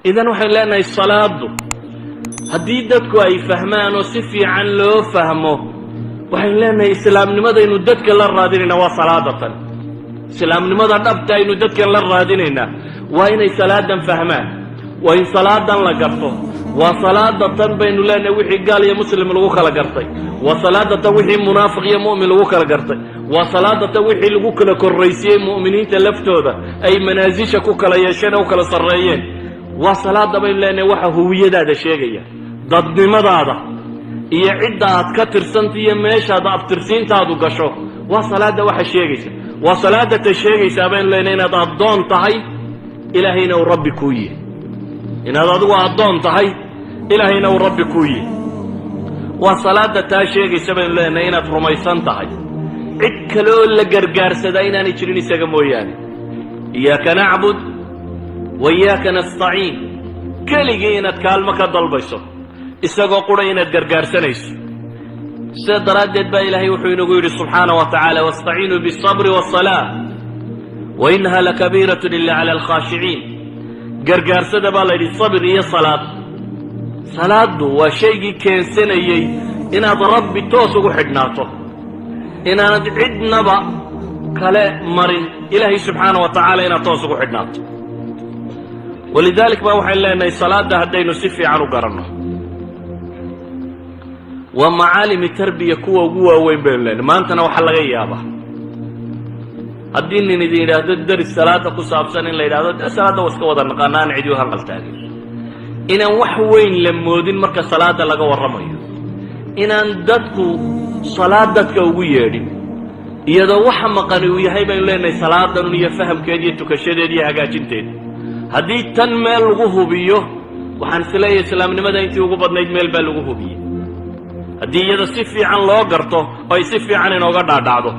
Idan waxaynu leenahay, salaadu haddii dadku ay fahmaan oo si fiican loo fahmo, waxaynu leenahay islaamnimadaynu dadka la raadinaynaa waa salaadatan. Islaamnimada dhabta aynu dadkan la raadinaynaa waa inay salaadan fahmaan, waa in salaadan la garto. Waa salaada tan baynu leenahay wixii gaal iyo muslim lagu kala gartay, waa salaada tan wixii munaafiq iyo mu'min lagu kala gartay, waa salaada tan wixii lagu kala korraysiiyey mu'miniinta laftooda ay manaasisha ku kala yeesheen oo u kala sarreeyeen. Waa salaada baynu leenahay waxa huwiyadaada sheegaya, dadnimadaada iyo cidda aad ka tirsanta iyo meeshaad abtirsiintaadu gasho. Waa salaada waxa sheegaysa, waa salaada ta sheegaysaa baynu leenahay inaad addoon tahay, Ilaahayna uu rabbi kuu yihi, inaad adigu addoon tahay, Ilaahayna uu rabbi kuu yihi. Waa salaada taa sheegaysa baynu leenahay inaad rumaysan tahay cid kale oo la gargaarsadaa inaanay jirin isaga mooyaane. إياك نعبد وإياك نستعين. Keligii inaad kaalmo ka dalbayso, isagoo qura inaad gargaarsanayso. Sida daraaddeed baa Ilaahay wuxuu inagu yidhi subxaana wa tacaala: واستعينوا بالصبر والصلاة وإنها لكبيرة إلا على الخاشعين. Gargaarsada baa la yidhi sabir iyo salaad. Salaaddu waa shaygii keensanayey inaad Rabbi toos ugu xidhnaato, inaanad cidnaba kale marin, Ilaahay subxaana wa tacaala inaad toos ugu xidhnaato. ولذلك baa waxaynu leenahay, salaadda haddaynu si fiican u garanno, waa macaalimi tarbiya kuwa ugu waaweyn baynu leenahay. Maantana waxaa laga yaabaa haddii nin idin yidhaahdo deris salaada ku saabsan, in la yidhahdo dee salaadda wa iska wada naqaana, aan cidi u hanqal taagin, inaan wax weyn la moodin marka salaada laga warramayo, inaan dadku salaad dadka ugu yeedhin, iyadoo waxa maqani uu yahay baynu leenahay salaadanun iyo fahamkeed iyo tukashadeed iyo hagaajinteed. Haddii tan meel lagu hubiyo, waxaan isleeyahay islaamnimada intii ugu badnayd meel baa lagu hubiyey, haddii iyada si fiican loo garto oo ay si fiican inooga dhaadhacdo.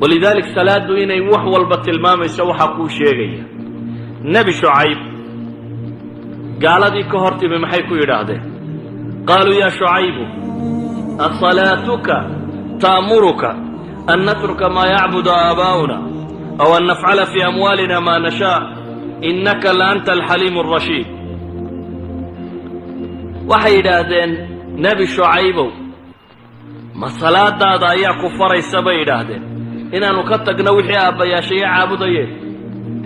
ولذلك salaaddu inay wax walba tilmaamayso waxaa kuu sheegaya Nebi Shucayb. Gaaladii ka hor timi maxay ku yidhaahdeen? قالوا يا شعيب أصلاتك تأمرك أن نترك ما يعبد آباؤنا أو أن نفعل في أموالنا ما نشاء إنك لأنت الحليم الرشيد. Waxay yidhaahdeen: Nebi Shucaybow, ma salaadaada ayaa ku faraysa, bay yidhaahdeen, inaannu ka tagno wixii aabbayaashayo caabudayeen?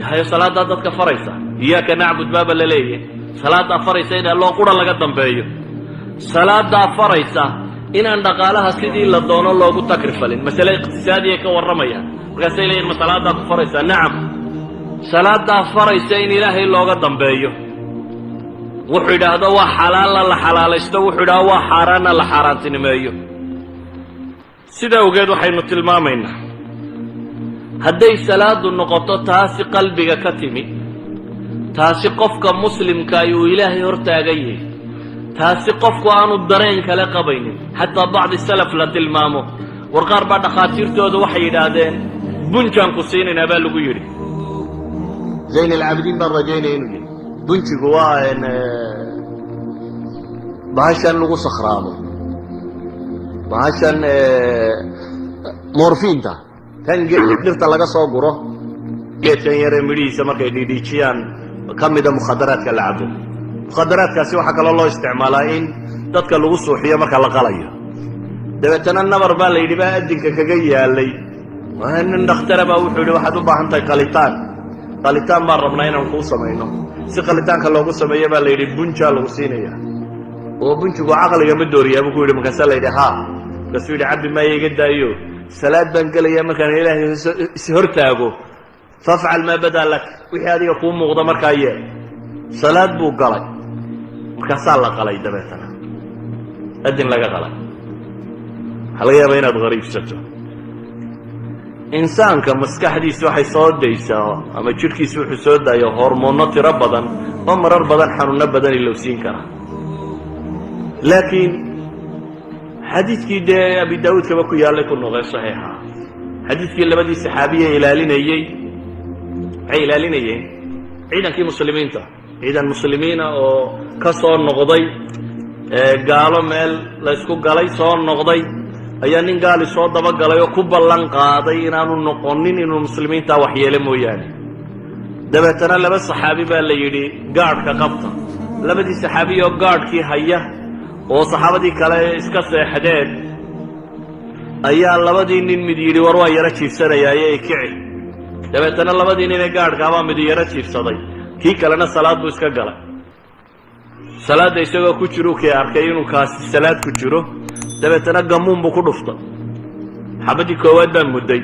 Hayo, salaaddaa dadka faraysa, إياك نعبد baaba la leeyahy. Salaaddaa faraysa in alloo qura laga dambeeyo. Salaaddaa faraysa inaan dhaqaalaha sidii la doono loogu takrifalin. Masale iqtisaadiyay ka warramayaan. Markaasay leeyihin: ma salaaddaa ku faraysaa? Nacam. Salaaddaa faraysa in Ilaahay looga dambeeyo, wuxuu yidhaahdo waa xalaalna la xalaalaysto, wuxuu yidhahdo waa xaaraanna la xaaraantinimeeyo. Sida awgeed waxaynu tilmaamaynaa, hadday salaadu noqoto taasi qalbiga ka timi, taasi qofka muslimka uu Ilaahay hor taagan yahay, taasi qofku aanu dareen kale qabaynin. Xataa bacdi salaf la tilmaamo, war qaar baa dhakhaatiirtooda waxay yidhaahdeen: bunjaan ku siinaynaa baa lagu yidhi. Zayn Alcaabidiin baan rajaynaya inuu yidhi bunjigu waa bahashan lagu sakhraamo, bahashan morfiinta, tan dhirta laga soo guro, geedkan yaree midhihiisa markay dhiidhiijiyaan, ka mida mukhadaraadka la cabo. Mukhadaraadkaasi waxaa kaloo loo isticmaalaa in dadka lagu suuxiyo marka la qalayo. Dabeetana nabar baa la yidhi baa addinka kaga yaalay. Nin dhakhtara baa wuxuu yidhi: waxaad u baahan tahay qalitaan, qalitaan baan rabnaa inaan kuu samayno. Si qalitaanka loogu sameeyo baa la yidhi bunjaa lagu siinaya. Oo bunjigu caqliga ma dooriyaa, buu ku yidhi. Markaasaa la yidhi haa. Markaasuu yidhi: cabbi maayo, iga daayo, salaad baan gelayaa, markaan Ilaahay is hortaago فافعل ما بدا لك, wixii adiga kuu muuqda markaa yeel. Salaad buu galay, markaasaa la qalay, dabeetana adin laga qalay. Waxaa laga yaabaa inaad qariibsato. Insaanka maskaxdiisu waxay soo daysaa ama jidhkiisu wuxuu soo daayo hormoonno tiro badan oo marar badan xanuunno badan ilowsiin kara. Laakiin xadiidkii dee Abi Daawuudkaba ku yaallay ku noqday saxiixa, xadiidkii labadii saxaabiye ilaalinayey, waxay ilaalinayeen ciidankii muslimiinta, ciidan muslimiina oo ka soo noqday gaalo meel laysku galay soo noqday, ayaa nin gaali soo dabagalay oo ku ballan qaaday inaanu noqonin inuu muslimiintaa waxyeelo mooyaane. Dabeetana laba saxaabi baa la yidhi gaadhka qabta. Labadii saxaabi oo gaadhkii haya oo saxaabadii kale iska seexdeen ayaa labadii nin mid yidhi, "War, waa yaro jiifsanayaaye, kici." Dabeetana labadii nin ee gaadhkaabaa mid yaro jiifsaday, kii kalena salaad buu iska galay. Salaadda isagoo ku jiru kii arkay inuu kaasi salaad ku jiro. Dabeetana gamuun buu ku dhuftay. Xabaddii koowaad baa mudday,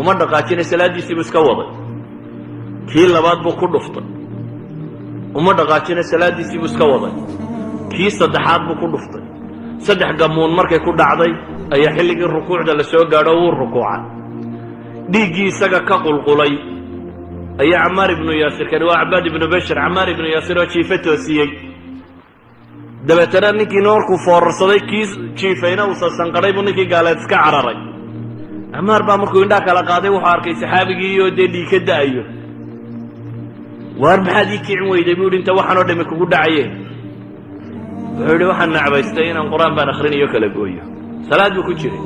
uma dhaqaajinay, salaaddiisii buu iska waday. Kii labaad buu ku dhuftay, uma dhaqaajinay, salaaddiisii buu iska waday. Kii saddexaad buu ku dhuftay. Saddex gamuun markay ku dhacday ayaa xilligii rukuucda la soo gaadho. Wuu rukuucay. Dhiiggii isaga ka qulqulay ayaa Camaar ibnu Yaasir, kani waa Cabaad ibnu Bashir, Camaar ibnu Yaasir oo jiifa toosiyey. Dabeetana ninkiina markuu foorarsaday, kii jiifayna uusa sanqadhay, buu ninkii gaaleed iska cararay. Camaar baa markuu indhaha kala qaaday wuxuu arkay saxaabigii oo dee dhiig ka da'ayo. "Waar, maxaad ii kicin weyday?" buu yidhi, "inta waxaan oo dhami kugu dhacayeen?" Wuxuu yidhi, "Waxaan nacbaystay inaan Qur-aan baan akhrinayo kala gooyo." Salaad buu ku jiray.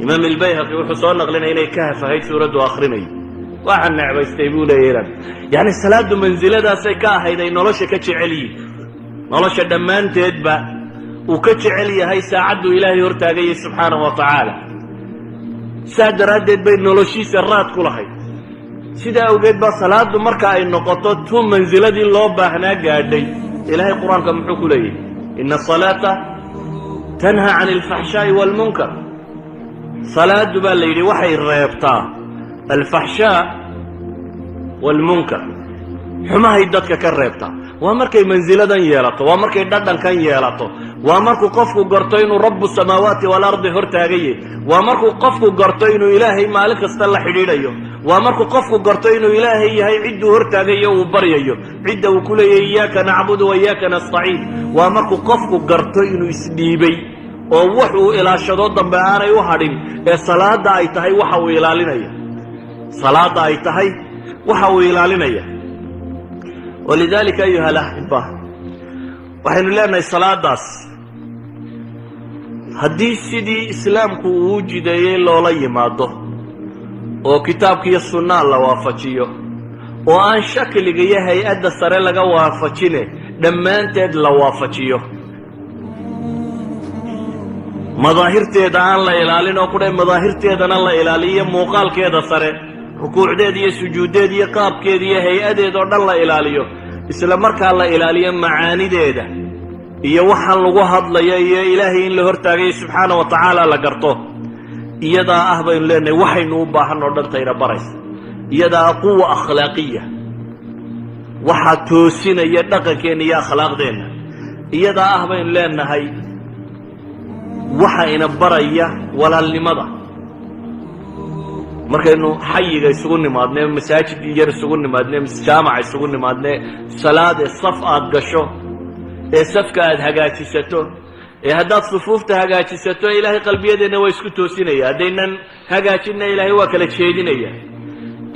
Imaam Ilbayhaqi wuxuu soo naqlinaya inay Kahf ahayd suuraddu akhrinayo. "Waxaan necbaystay," buu leeyahy, inaan yacni salaaddu mansiladaasay ka ahayd ay nolosha ka jecel yihin, nolosha dhammaanteedba uu ka jecel yahay saacadduu Ilaahay hortaagayay subxaanahu wa tacaala. Saa daraaddeed bay noloshiisa raad ku lahayd. Sidaa awgeed baa salaaddu marka ay noqoto tu mansiladii loo baahnaa gaadhay, Ilaahay Qur-aanka muxuu ku leeyahy? "إن الصلاة تنهى عن الفحشاء والمنكر." Salaaddu baa la yidhi waxay reebtaa الفحشاء والمنكر, xumahay dadka ka reebtaa. Waa markay mansiladan yeelato, waa markay dhadhankan yeelato, waa markuu qofku garto inuu رب السماوات والأرض hor taagaye, waa markuu qofku garto inuu Ilaahay maalin kasta la xidhiidhayo, waa markuu qofku garto inuu Ilaahay yahay cidduu hor taagayo, uu baryayo, cidda uu ku leeyahy "إياك نعبد وإياك نستعين", waa markuu qofku garto inuu isdhiibay oo wax uu ilaashado dambe aanay u hadhin ee salaada ay tahay waxa uu ilaalinaya, salaada ay tahay waxa uu ilaalinaya. ولذلك أيها الأحبة, waxaynu leenahay salaadaas haddii sidii Islaamku uu jideeyey loola yimaado oo kitaabka iyo sunnaa la waafajiyo oo aan shakliga iyo hay-adda sare laga waafajine dhammaanteed la waafajiyo, madaahirteeda aan la ilaalin oo kudha madaahirteedana la ilaaliyo, muuqaalkeeda sare, rukuucdeeda iyo sujuuddeeda iyo qaabkeeda iyo hay-adeeda oo dhan la ilaaliyo, isla markaa la ilaaliyo macaanideeda iyo waxaan lagu hadlayo iyo Ilaahay in la hortaagayo subxaana wa tacaala la garto, iyadaa ah baynu leenahay waxaynu u baahan oo dhan tayna baraysa. Iyadaa قوة أخلاقية, waxaa toosinaya dhaqankeenna iyo akhlaaqdeenna. Iyadaa ah baynu leenahay waxa ina baraya walaalnimada. Markaynu xayiga isugu nimaadne, masaajid yar isugu nimaadne, jaamaca isugu nimaadne, salaad ee saf aad gasho ee safka aad hagaajisato, ee haddaad sufuufta hagaajisato, Ilaahay qalbiyadeenna waa isku toosinaya. Haddaynan hagaajinna, Ilaahay waa kala jeedinaya.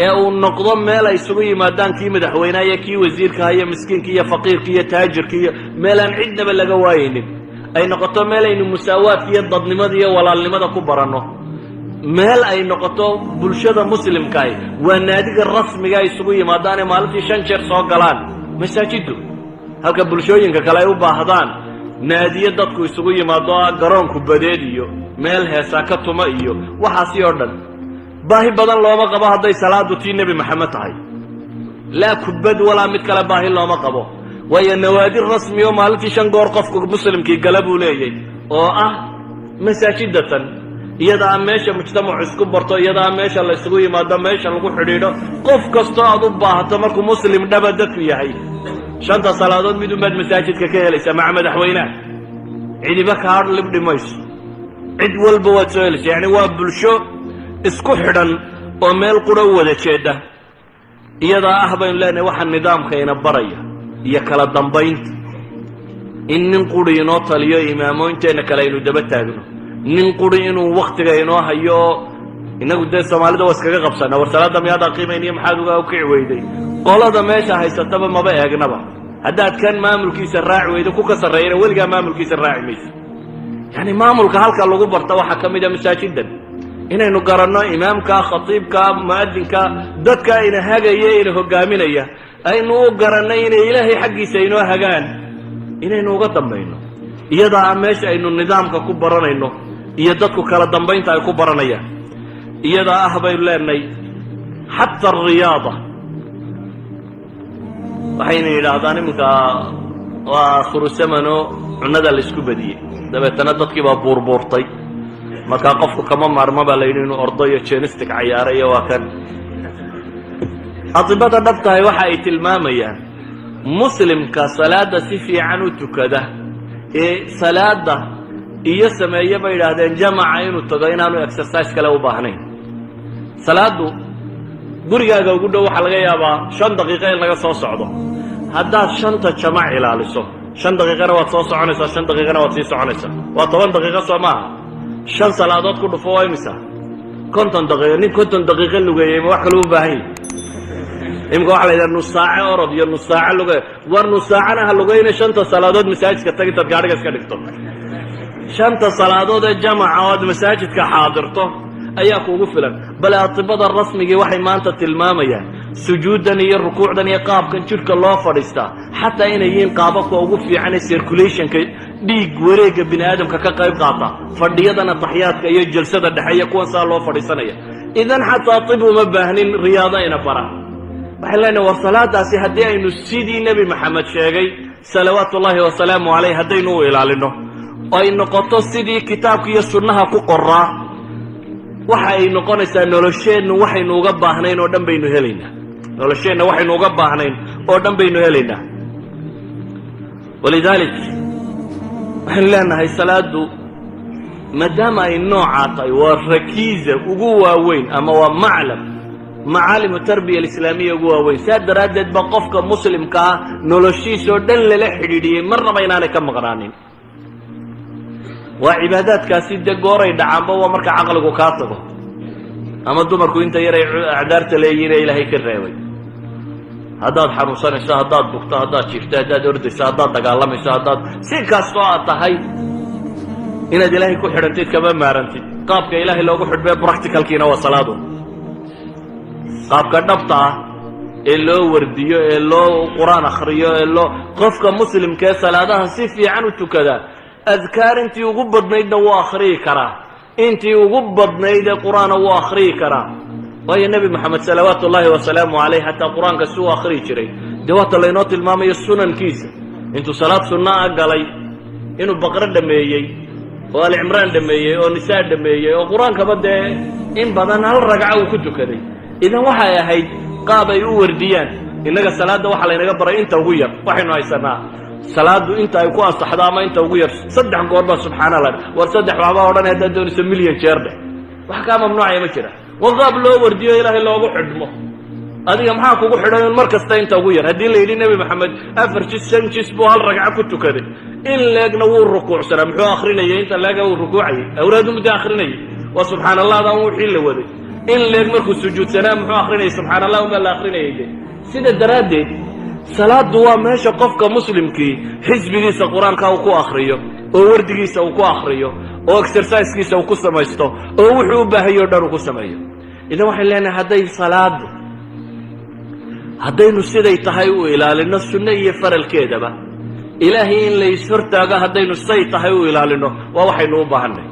Ee uu noqdo meel ay isugu yimaadaan kii madaxweynaha iyo kii wasiirkaha iyo miskiinka iyo faqiirka iyo taajirka, iyo meel aan cidnaba laga waayeynin ay noqoto, meel aynu musaawaadka iyo dadnimada iyo walaalnimada ku baranno, meel ay noqoto bulshada muslimkaahi waa naadiga rasmiga ay isugu yimaadaan ee maalintii 5 jeer soo galaan masaajiddu, halka bulshooyinka kale ay u baahdaan naadiyo dadku isugu yimaado, ah garoonku badeed iyo meel heesaa ka tuma iyo waxaasi oo dhan. Baahi badan looma qabo hadday salaadu tii Nebi Maxamed tahay. Laa kubad walaa mid kale baahi looma qabo, waayo nawaadi rasmi oo maalintii 5 goor qofku muslimkii gala buu leeyay oo ah masaajidatan. Iyadaa meesha mujtamacu isku barto, iyadaa meesha la isugu yimaado, meesha lagu xidhiidho. Qof kastoo aad u baahato, markuu muslim dhaba dadku yahay, shanta salaadood mid unbaad masaajidka ka helaysaa maca madaxweynaha. Cidiba kaa libdhi mayso, cid walba waad soo helaysa. Yacni waa bulsho isku xidhan oo meel qura u wada jeeda. Iyadaa ah baynu leenahay waxa nidaamka ina baraya iyo kala dambaynta. In nin quri inoo taliyo, imaamooyinteenna kale aynu daba taagno, nin quri inuu waktiga inoo hayo. Innagu dee Soomaalida waa iskaga qabsanaa: "War, salaadda miyaad aqiimayniyo? Maxaad uga kici weyday?" Qolada meesha haysataba maba eegnaba. Haddaad kan maamulkiisa raaci weydo, ku ka sarreeyana weligaa maamulkiisa raaci mayso. Yacni maamulka halka lagu barta waxaa ka mid a masaajidan. Inaynu garanno imaamka, khatiibka, mu'adinka, dadka ina hagaya, ina hogaaminaya, aynu u garanno inay Ilaahay xaggiisa inoo hagaan, inaynu uga dambayno. Iyadaa ah meesha aynu nidaamka ku baranayno iyo dadku kala dambaynta ay ku baranayaan. Iyadaa ah baynu leenahay xataa ariyaada. Waxayna yidhaahdaan iminka waa aakhiru samano, cunnada la isku badiyey, dabeetana dadkii baa buurbuurtay. Markaa qofku kama maarmo baa la yidhi inuu ordo iyo gymnastic cayaaro iyo waa kan. Atibada dhabtahay waxa ay tilmaamayaan muslimka salaada si fiican u tukada ee salaada iyo sameeye, bay yidhaahdeen, jamaca inuu tago, inaanu exercise kale u baahnayn. Salaaddu gurigaaga ugu dhow waxaa laga yaabaa 5 daqiiqo in laga soo socdo. Haddaad shanta jamac ilaaliso, 5 daqiiqana waad soo soconaysaa, 5 daqiiqana waad sii soconaysaa, waa 10 daqiiqo, soo maaha? Shan salaadood ku dhufo, waa imisa? 50 daqiiqo. Nin 50 daqiiqo lugeeyey ma wax kale u baahan yahi? Imika waxa la yidhaha nus saace orod iyo nus saace luge. War nus saacana ha lugayna, shanta salaadood masaajidka tag. Intaad gaadhiga iska dhigto, shanta salaadood ee jamaca oo aad masaajidka xaadirto ayaa kuugu filan. Bale atibada rasmigii waxay maanta tilmaamayaan sujuuddan iyo rukuucdan iyo qaabkan jidhka loo fadhiistaa xataa inay yihiin qaababka ugu fiican ee circulationka, dhiig wareegga bini aadamka ka qayb qaata, fadhiyadan ataxyaadka iyo jalsada dhexe iyo kuwan saa loo fadhiisanaya. Idan xataa tib uma baahnin riyaado ina bara. Waxay leenahay, war salaadaasi haddii aynu sidii Nebi Maxamed sheegay salawaatu ullaahi wasalaamu caleyh haddaynu u ilaalino oo ay noqoto sidii kitaabka iyo sunnaha ku qoraa, waxa ay noqonaysaa nolosheennu waxaynu uga baahnayn oo dhan baynu helaynaa. Nolosheenna waxaynu uga baahnayn oo dhan baynu helaynaa. Walidaalik waxaynu leenahay, salaaddu maadaama ay noocaa tahay, waa rakiiza ugu waaweyn ama waa maclam macaalimu tarbiya alislaamiya ugu waaweyn. Saa daraaddeed ba qofka muslimka ah noloshiisoo dhan lala xidhiidhiyey, marnaba inaanay ka maqnaanin. Waa cibaadaadkaasi dee gooray dhacaanba waa marka caqligu kaa tago ama dumarku inta yaray acdaarta leeyihiin ee Ilaahay ka reebay. Haddaad xanuunsanayso, haddaad bugto, haddaad jiifto, haddaad ordayso, haddaad dagaalamayso, haddaad si kastoo aad tahay, inaad Ilaahay ku xidhantid kama maarantid. Qaabka Ilaahay loogu xidhmee practicalkiina waa salaadu. Qaabka dhabta ah ee loo wardiyo, ee loo Qur-aan akhriyo, ee loo qofka muslimkaee salaadaha si fiican u tukadaa, adkaar intii ugu badnaydna wuu akhriyi karaa, intii ugu badnayd ee Qur-aana wuu akhriyi karaa. Waayo, Nebi Moxamed salawaatu ullaahi wasalaamu calayh xataa Qur-aanka si uu akhriyi jiray, dee waata laynoo tilmaamayo sunankiisa, intuu salaad sunna a galay inuu Baqro dhameeyey oo Alicimraan dhameeyey oo Nisaa dhameeyey oo Qur-aankaba dee in badan hal ragco uu ku tukaday. Idan waxay ahayd qaab ay u wardiyaan. Innaga salaadda waxaa laynaga baray inta ugu yar waxaynu haysanaa salaaddu inta ay ku ansaxdo ama inta ugu yar saddex goor baa subxaana Allah. War saddex waxbaa odhanay, haddaad doonayso milyan jeer dheh, wax kaa mamnuucaya ma jira. Waa qaab loo wardiyo, Ilaahay loogu xidhmo. Adiga maxaa kugu xidhan in mar kasta inta ugu yar? Haddii la yidhi Nebi Maxamed afar jis, shan jis buu hal ragco ku tukaday, in leegna wuu rukuucsanaa, muxuu akrinayay inta leega uu rukuucayay? Awraadu muddo akrinayay, waa subxaan allahdan wixii la waday. In leeg markuu sujuudsanaa muxuu akrinayay? Subxaan allah unbaa la akrinayay. De sida daraaddeed salaaddu waa meesha qofka muslimkii xisbigiisa Qur-aanka uu ku akriyo, oo wardigiisa uu ku akriyo, oo exercisekiisa uu ku samaysto, oo wuxuu u baahanya o dhan uu ku sameeyo. Idan waxay leenahay, hadday salaaddu, haddaynu siday tahay u ilaalino sunno iyo faralkeedaba, Ilaahay in la ishortaago haddaynu say tahay u ilaalino, waa waxaynu u baahanay.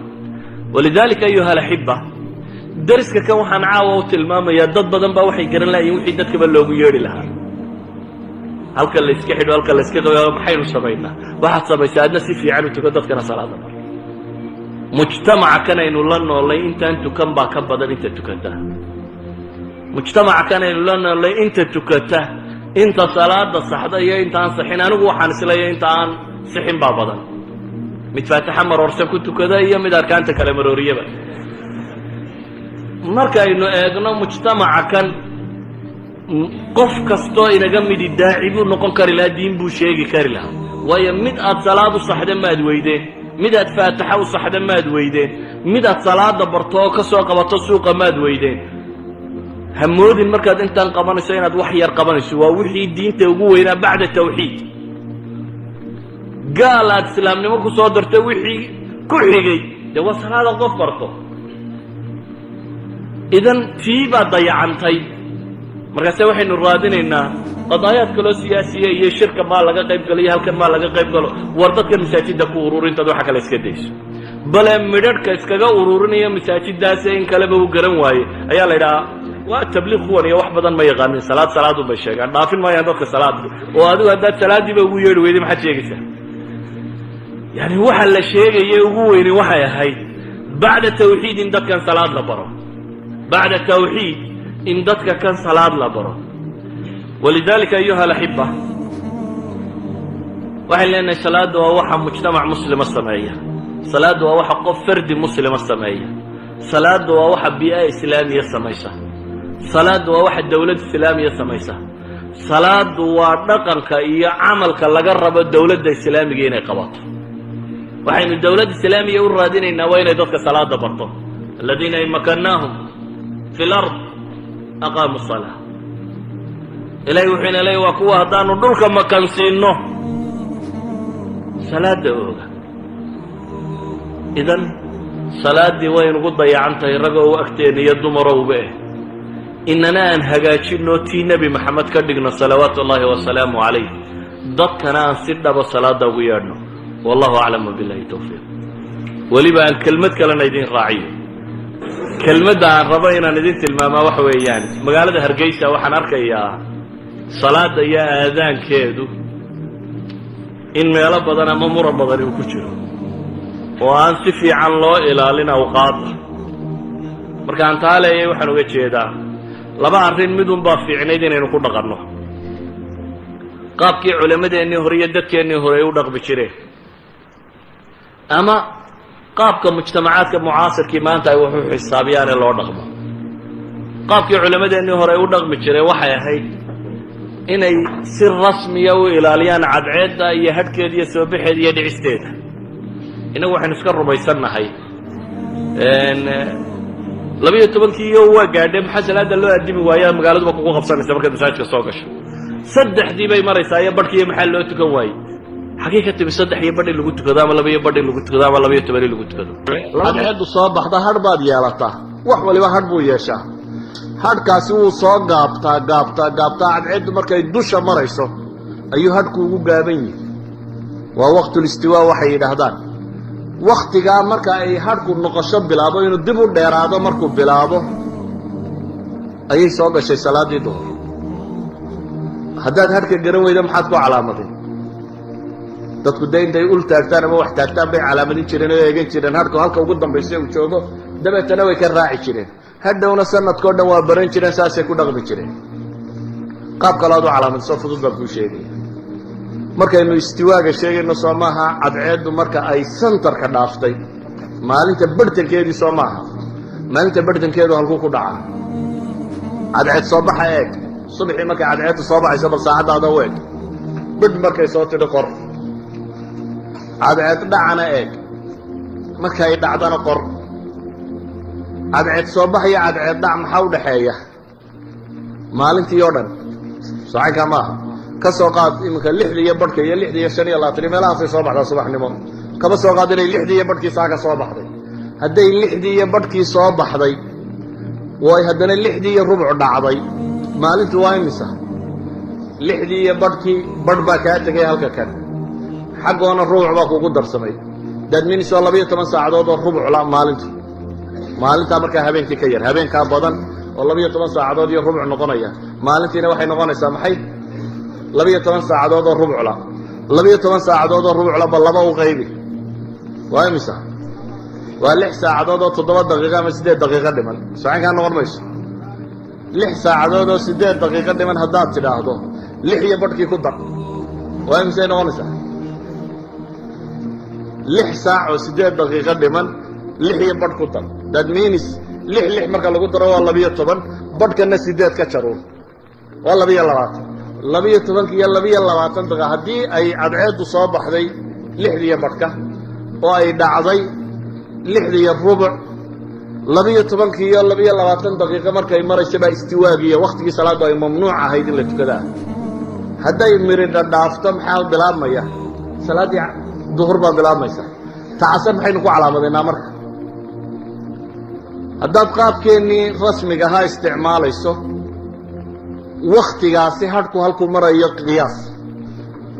Walidaalika, ayuha alaxiba, dariska kan waxaan caawa u tilmaamayaa, dad badan baa waxay garan lahayiin wixii dadkaba loogu yeedhi lahaa. Halka la iska xidho, halka la iska qabo, maxaynu samaynaa? Waxaad samaysaa, adna si fiican u tuko, dadkana salaada bar. Mujtamaca kan aynu la noolnay intaan tukan baa ka badan inta tukata. Mujtamaca kan aynu la noolnay inta tukata, inta salaada saxda iyo inta aan saxin, anigu waxaan isleeyahay inta aan sixin baa badan. Mid faatixa maroorsan ku tukada iyo mid arkaanta kale marooriyaba. Markaynu eegno mujtamaca kan, qof kastoo inaga midi daaci buu noqon kari lahaa, diin buu sheegi kari lahaa. Waayo, mid aad salaad u saxda maad weydeen, mid aad faataxa u saxda maad weydeen, mid aad salaada barto oo ka soo qabato suuqa maad weydeen. Hamoodin markaad intaan qabanayso inaad wax yar qabanayso. Waa wixii diinta ugu weynaa bacda tawxiid. Gaal aad islaamnimo ku soo darto wixii ku xigay dee waa salaada qof barto. Idan tii baa dayacantay. Markaase waxaynu raadinaynaa qadaayaad kaloo siyaasiya iyo shirka maa laga qayb galo iyo halkan maa laga qayb galo. War dadkan masaajidda ku ururintaad waxa kale iska dayso, bale midhadhka iskaga ururinaya masaajidaase in kaleba uu garan waaye ayaa la yidhahaa waa tabliiq kuwan iyo wax badan ma yaqaanin. Salaad salaadun bay sheegaan, dhaafin maayaan dadka salaad. Oo adigu haddaad salaadiiba ugu yeedhi weyday, maxaad sheegaysaa? Yani waxa la sheegaya ugu weyni waxay ahayd bacda tawxiid in dadkan salaad la baro, bacda tawxiid in dadka kan salaad la baro. ولذلك أيها الأحبة, waxay leenahay salaadda waa waxa mujtamac muslima sameeya, salaadda waa waxa qof fardi muslima sameeya, salaadda waa waxa bii'a islaamiya samaysa, salaadda waa waxa dowlad islaamiya samaysa, salaaddu waa dhaqanka iyo camalka laga rabo dowladda islaamiga inay qabato. Waxaynu dowlad islaamiya u raadinaynaa waa inay dadka salaada barto. الذين إن مكناهم في الأرض أقاموا الصلاة. Ilahay wuxuu ina leeyay waa kuwa haddaanu dhulka makansiinno salaada ooga. Idan salaaddii way nugu dayacan tahay, ragoo agteenna iyo dumarowba eh. Inana aan hagaajinno, tii Nebi Maxamed ka dhigno صلوات الله وسلامه عليه, dadkana aan si dhaba salaada ugu yeedhno. والله أعلم وبالله التوفيق. Weliba aan kelmad kalena idin raaciyo. Kelmadda aan rabo inaan idin tilmaamaa waxa weeyaan, magaalada Hargeysa waxaan arkayaa salaada iyo aadaankeedu in meelo badan ama muran badani uu ku jiro oo aan si fiican loo ilaalin awqaadda. Markaan taa leeyay, waxaan uga jeedaa laba arrin. Midun baa fiicnayd inaynu ku dhaqanno qaabkii culammadeennii hore iyo dadkeennii hore ay u dhaqmi jireen, ama qaabka mujtamacaadka mucaasirkii maanta ay waxu xisaabiyaane loo dhaqmo. Qaabkii culammadeennii hore ay u dhaqmi jireen waxay ahayd inay si rasmiya u ilaaliyaan cadceedda iyo hadhkeeda iyo soo baxeeda iyo dhicisteeda. Innagu waxaynu iska rumaysannahay 12-kii iyo waa gaadhe, maxaa salaada loo addimi waayaa? Magaaladuba kugu qabsanaysa markaad masaajidka soo gasho. Saddexdii bay maraysaa iyo barhkiiyo, maxaa loo tukan waayey? Xagee ka timi saddex iyo badh in lagu tukado, ama laba iyo badh in lagu tukado, ama 12 in lagu tukado? Cadceeddu soo baxda hadh baad yeelataa, wax waliba hadh buu yeeshaa. Hadhkaasi wuu soo gaabtaa, gaabtaa, gaabtaa. Cadceeddu markay dusha marayso ayuu hadhku ugu gaaban yihi. Waa وقت الاستواء waxay yidhaahdaan. Wakhtigaa marka ay hadhku noqosho bilaabo, inuu dib u dheeraado markuu bilaabo, ayay soo gashay salaaddii duhur. Haddaad hadhka garan weyda, maxaad ku calaamadin? Dadku dee intay ul taagtaan ama wax taagtaan bay calaamadin jireen oo eegan jireen hadhku halka ugu dambaysa uu joogo, dabeetana way ka raaci jireen. Hadhowna sanadkao dhan waa baran jireen, saasay ku dhaqmi jireen. Qaab kale aad u calaamadso fudud baan kuu sheegaya. Markaynu istiwaaga sheegayno, soo maaha cadceeddu marka ay santarka dhaaftay maalinta barhtankeedii? Soo maaha? Maalinta barhtankeedu halkuu ku dhacaa? Cadceed soo baxa eeg. Subaxii markay cadceeddu soo baxayso, bal saacaddaada u eeg. Bidh markay soo tidhi qor. Cadceed dhacana eeg, markay dhacdana qor. Cadceed soo bax iyo cadceed dhac maxaa u dhaxeeya? Maalintii oo dhan socankaa maaha. Ka soo qaad iminka lixda iyo barhka iyo 6:25 iyo meelahaasay soo baxdaa subaxnimo. Kaba soo qaad inay lixdii iyo barhkii saa ka soo baxday. Hadday lixdii iyo barhkii soo baxday way haddana 6:15 dhacday, maalintu waa imisa? Lixdii iyo barhkii, barh baa kaa tegay halka kan, xaggoona rubuc baa kugu darsamay. That means waa 12 saacadood oo rubucla maalintu. Maalintaa markaa habeenkii ka yar, habeenkaa badan oo 12 saacadood iyo rubuc noqonaya. Maalintiina waxay noqonaysaa maxay? 12 saacadood oo rubucla. 12 saacadood oo rubucla ba laba u qaybi, waa imisa? Waa 6 saacadood oo 7 daqiiqo ama 8 daqiiqo dhiman. Socankaa noqon mayso. 6 saacadood oo 8 daqiiqo dhiman haddaad tidhaahdo, lix iyo barhkii ku dar, waa imisay noqonaysaa? 6 saac oo 8 daqiiqo dhiman, lix iyo barh ku dar. That means lix lix marka lagu daro waa 12, barhkana sideed ka jaruun, waa 22. 12-ka iyo 22 daqiiqa, haddii ay cadceeddu soo baxday lixdiiyo barhka oo ay dhacday 6:15, 12-ka iyo 22 daqiiqo markay maraysa baa istiwaagiiyo waktigii salaaddu ay mamnuuc ahayd in la tukadaa. Hadday miridha dhaafto, maxaa bilaabmaya? Salaaddii duhur baa bilaabmaysa. Ta casar maxaynu ku calaamadaynaa marka? Haddaad qaabkeennii rasmiga ahaa isticmaalayso, waktigaasi hadhku halkuu marayo qiyaas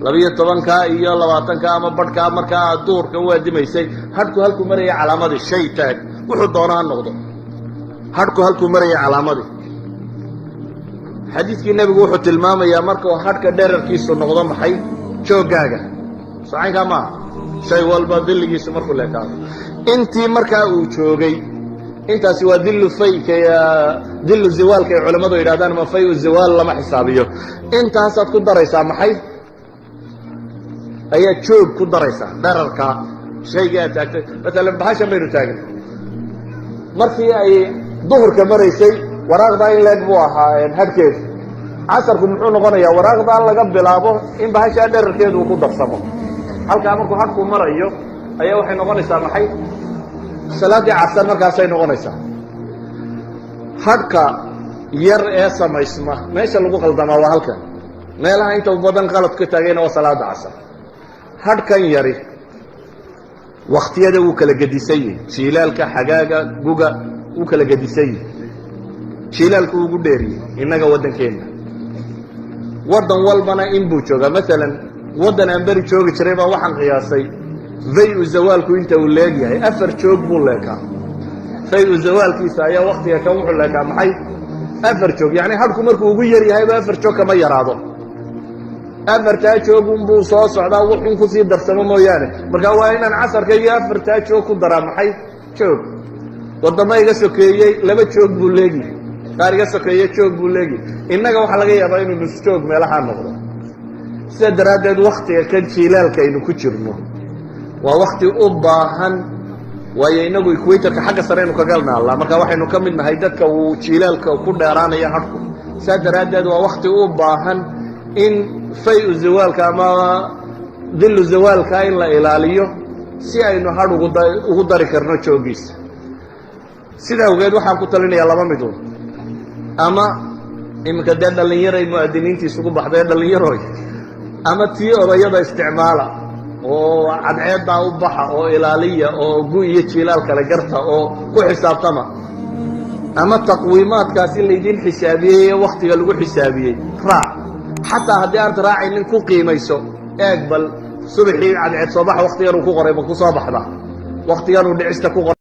12-ka iyo 20-ka ama badhkaa markaa aad duhurka u aadimaysay, hadhku halkuu maraya calaamadii. Shay taag, wuxuu doona ha noqdo, hadhku halkuu maraya calaamadii. Xadiidkii nebigu wuxuu tilmaamayaa markuu hadhka dherarkiisu noqdo maxay? Jooggaaga socaynkaa maaha. Shay walba dilligiisu markuu leekaado intii markaa uu joogay, intaasi waa dillu fayka, dillu zawaalka ay culammadu yidhahdaan, ama fayu zawaal lama xisaabiyo. Intaasaad ku daraysaa maxay? Ayaad joog ku daraysaa dherarkaa shaygii aad taagtay. Maalan bahashan baynu taagnay, markii ay duhurka maraysay waraaqdaa in leeg buu ahaa hadhkeedu. Casarku muxuu noqonayaa? Waraaqdaa laga bilaabo in bahashaa dherarkeedu uu ku darsamo. Halkaa markuu hadhku marayo ayaa waxay noqonaysaa maxay? Salaaddii casar markaasay noqonaysaa. Hadhka yar ee samaysma, meesha lagu qaldamaa waa halkan. Meelaha inta badan qalad ka taagayna waa salaada casar. Hadhkan yari wakhtiyada wuu kala gedisan yihi, jiilaalka, xagaaga, guga wuu kala gedisan yihi. Jiilaalku ugu dheeriyey innaga waddankeenna, waddan walbana in buu joogaa. Maalan waddan aan beri joogi jiray baa waxaan qiyaasay fayu zawaalku inta uu leegyahay. 4 joog buu leekaa fayu zawaalkiisa ayaa waktiga kan wuxuu leekaa maxay? 4 joog. Yacni hadhku markuu ugu yar yahayba 4 joog kama yaraado. Afartaa joog unbuu soo socdaa, wuxun kusii darsamo mooyaane. Marka waa inaan casarka iyo afartaa joog ku daraa maxay? Joog. Waddamo iga sokeeyey 2 joog buu leegyahay, qaar iga sokeeye joog buu leegyahay. Innaga waxaa laga yaabaa inuu nus joog meelahaa noqdo. Sida daraaddeed waktiga kan jiilaalka aynu ku jirno waa wakti u baahan, waayo inagu equatorka xagga sare aynu kaga naallaa. Marka waxaynu ka mid nahay dadka uu jiilaalka ku dheeraanaya hadhku. Saa daraaddeed waa wakti u baahan in fayu zawaalka ama dillu zawaalka in la ilaaliyo si aynu hadh ugu dari karno jooggiisa. Sida awgeed waxaan ku talinayaa laba midood. Ama iminka dee dhallinyaray mu'adiniinta isugu baxday, dhallinyaroy, ama tii odayada isticmaala oo cadceeddaa u baxa oo ilaaliya oo gu iyo jiilaal kale garta oo ku xisaabtama, ama taqwiimaadkaasi laydin xisaabiyey ee waktiga lagu xisaabiyey raac. Xataa haddii aanad raacaynin, ku qiimayso, eeg bal subaxii cadceed soo baxa waktigan uu ku qoray ma ku soo baxda, waktigan uu dhicista ku qoray.